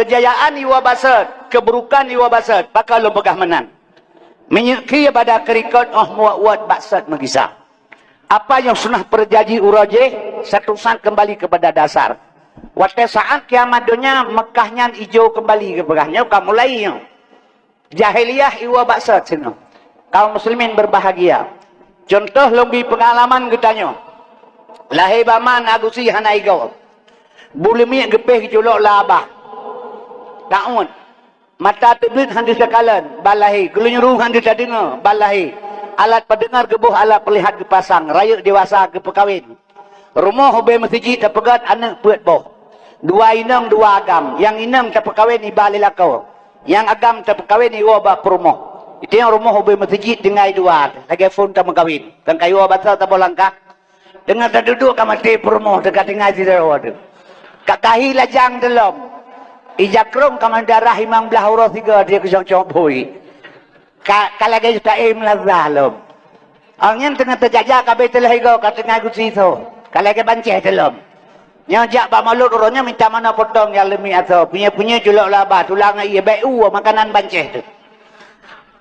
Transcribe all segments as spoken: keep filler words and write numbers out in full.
Keujayaan iwoe bak sot, keuburukan iwoe bak sot, pakon lôn peugah meunan. Minyeuk khie bada keurikot óh muwot-wot bak sot meugisa. Apa nyang sunah peujanji uroe jih, satu saat keumbali keupada dasar. Watée saát kiamat donya, Meukah nyan ijo keumbali geupeugah nyoe ka mulai nyoe. Jahiliyah iwoe bak sot singoh. Kaum muslimin berbahagia. Contoh lôn bri peungalaman geutanyoe. Lahé bak ma na gusi hana igoe. Buleumik geupéh geuculok lam babah. Taun. Mata teubleuet hana takalon, ban lahé. Geulinyueng han tadeungoe, ban lahé. Alat peudeungoe geuboh, alat peulihat geupasang, rayeuk dewasa geupeukawen. Rumoh ubé meuseujid tapeugét aneuëk peuet boh. Dua inong, dua agam. Nyang inong tapeukawen iba lé lakoe. Nyang agam tapeukawen iwoe bak peurumoh. Iteueng rumoh ubé meuseujid tinggai dua, lagée phon tameukawen. Kan ka iwoe bak sot saboh langkah. Teungoh taduduek ka maté peurumoh teuka tinggai sidroe teuh. Ka kahi lajang teulom. Ija krong ka meudarah limong blaih uroe sigoe dia keucok-cok bui. Ka, ka lagée taém lazah lom. Awak nyan teungoh teujaja ka abéh teulah igoe ka teungoh gusi soe. Ka lagée bancéh teulom. Nyoe jak bak mulod uroe nyoe mita manoe potong nyang leumik asoe. Punye-punye culok laba, tulang ie, bék u makanan bancéh teuh.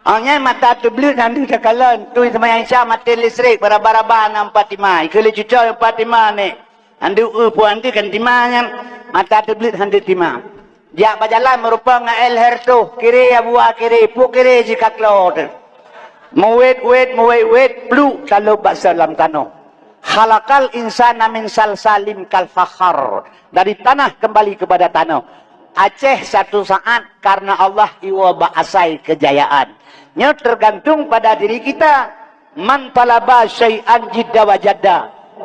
Awak nyan mata teubleuet han deuh takalon, tui seumayang Isya maté listrik, baraba-raba na Fatimah. Ikeu lé cucoe Fatimah nek. Andu eu pu andu kan tima nyan, mata teubleuet han deuh tima. Jak bak jalan meurumpok ngon el herto, kiri ya buah kiri, pu kiri jikaklo teuh. Meuwet-wet, meuwet-wet, pluk talop bak sot lam tanoh. Khalaqal insana min salsalin kal fakhar. Dari tanah kembali kepada tanoh. Aceh satu saat karena Allah iwoe bak asai keujayaan. Nyoe tergantung pada diri kita. Man talaba syai'an jidda wajadda.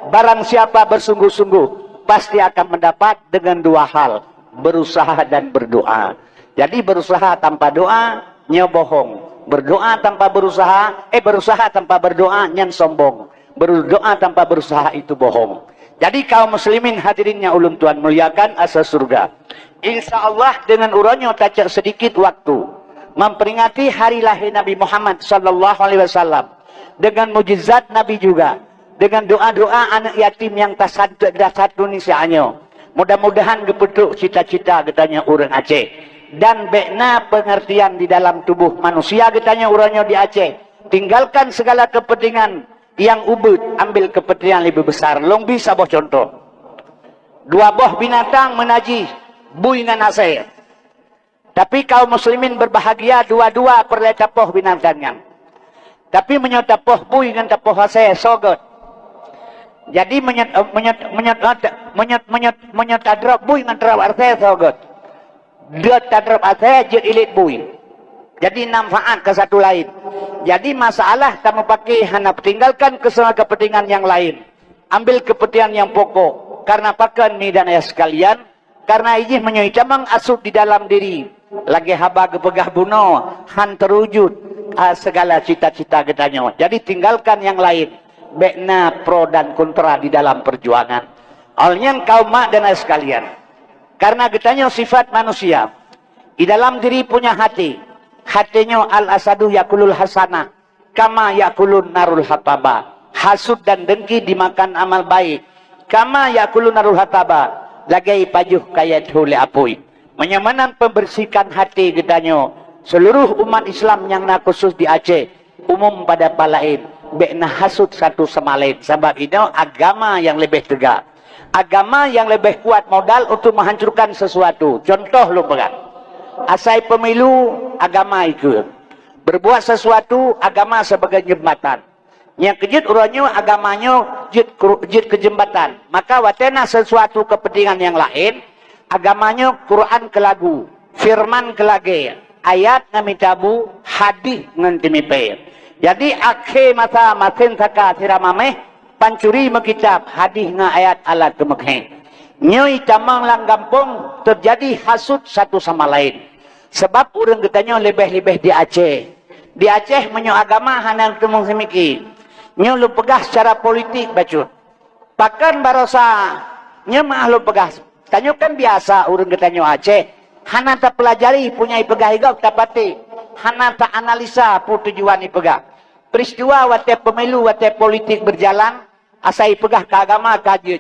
Barang siapa bersungguh-sungguh, pasti akan mendapat dengan dua hal, berusaha dan berdoa. Jadi berusaha tanpa doa, nyoe bohong. Berdoa tanpa berusaha, eh, berusaha tanpa berdoa, nyan sombong. Berdoa tanpa berusaha itu bohong. Jadi kaum muslimin hadirin yang ulôn tuan muliakan asa surga. Insya Allah dengan uroe nyoe tacok sedikit waktu memperingati hari lahir Nabi Muhammad sallallahu alaihi wasallam. Dengan mujizat Nabi juga, dengan doa-doa aneuk yatim nyang tasanteuk dasatu nisa nyoe. Mudah-mudahan geupeutrok cita-cita geutanyoe ureuëng Aceh. Dan bék na pengertian di dalam tubuh manusia geutanyoe uroe nyoe di Aceh. Tinggalkan segala kepentingan nyang ubit, ambil kepentingan lebih besar. Lôn bri saboh contoh. Dua boh binatang meunajih, bui ngon asée. Tapi kaum muslimin berbahagia, dua-dua peureulée tapoh binatang nyan. Tapi meunyoe tapoh bui ngon tapoh asée, soe göt? Jadi meunyoe, meunyoe, meunyoe, meunyoe, meunyoe, meunyoe tadrop bui ngon tadrop asée, soe göt? Göt tadrop asée, jeuet ilet bui. Jadi na manfaat keu satu laén. Jadi masalah tameupake hana, tinggalkan kepentingan nyang laén. Ambil kepentingan nyang pokok. Karena pakon mi dan ayah sekalian, Karena ijih meunyoe itamong asut di dalam diri, lagée haba geupeugah bunoe, han teurujut, ah, segala cita-cita geutanyoe. Jadi tinggalkan nyang laén, bék na pro dan kontra di dalam perjuangan. Awaknyan kaum mak dan ayah sekalian, karena geutanyoe sifat manusia, di dalam diri punya hati, hati nyoe al-asadu yakulul hasanah, kama yakulun narul hataba. Hasut dan dengki dimakan amal baik. Kama yakulun narul hataba. Lagée pajoh kayée tho lé apui. Meunyoe meunan pembersihkan hati geutanyoe, seluruh umat Islam nyang na khusus di Aceh, umum pada palaén, bék na hasut satu sama laén, sabab inoe agama nyang leubeh teuga. Agama nyang leubeh kuat modal untuk menghancurkan sesuatu. Contoh lôn peugah. Asai pemilu, agama ikeu. Berbuat sesuatu, agama sebagai jembatan. Nyang keujeuet uroe nyoe agama nyoe jeuet keu, jeuet keu jembatan. Maka watée na sesuatu kepentingan nyang laén, agama nyoe Quran keu lagu, firman keu lagée, ayat ngon mita bu, hadih ngon teumipée. Jadi akhé masa masen saka sira maméh, pancuri meukitab, hadih ngon ayat alat keumeukhe. Nyoe itamong lam gampông teujadi hasut satu sama laén. Sabab ureuëng geutanyoe leubeh-leubeh di Aceh. Di Aceh meunyoe agama hana teumong seumiki. Nyoe lôn peugah secara politik bacut. Pakon barosa nyoe meuah lôn peugah. Tanyoe kan biasa ureuëng geutanyoe Aceh. Hana tapeulajari punya ipeugah igob tapati. Hana ta-analisa peue tujuan ipeugah. Peristiwa watée pemilu, watée politik berjalan, asai peugah keu agama ka jeuet.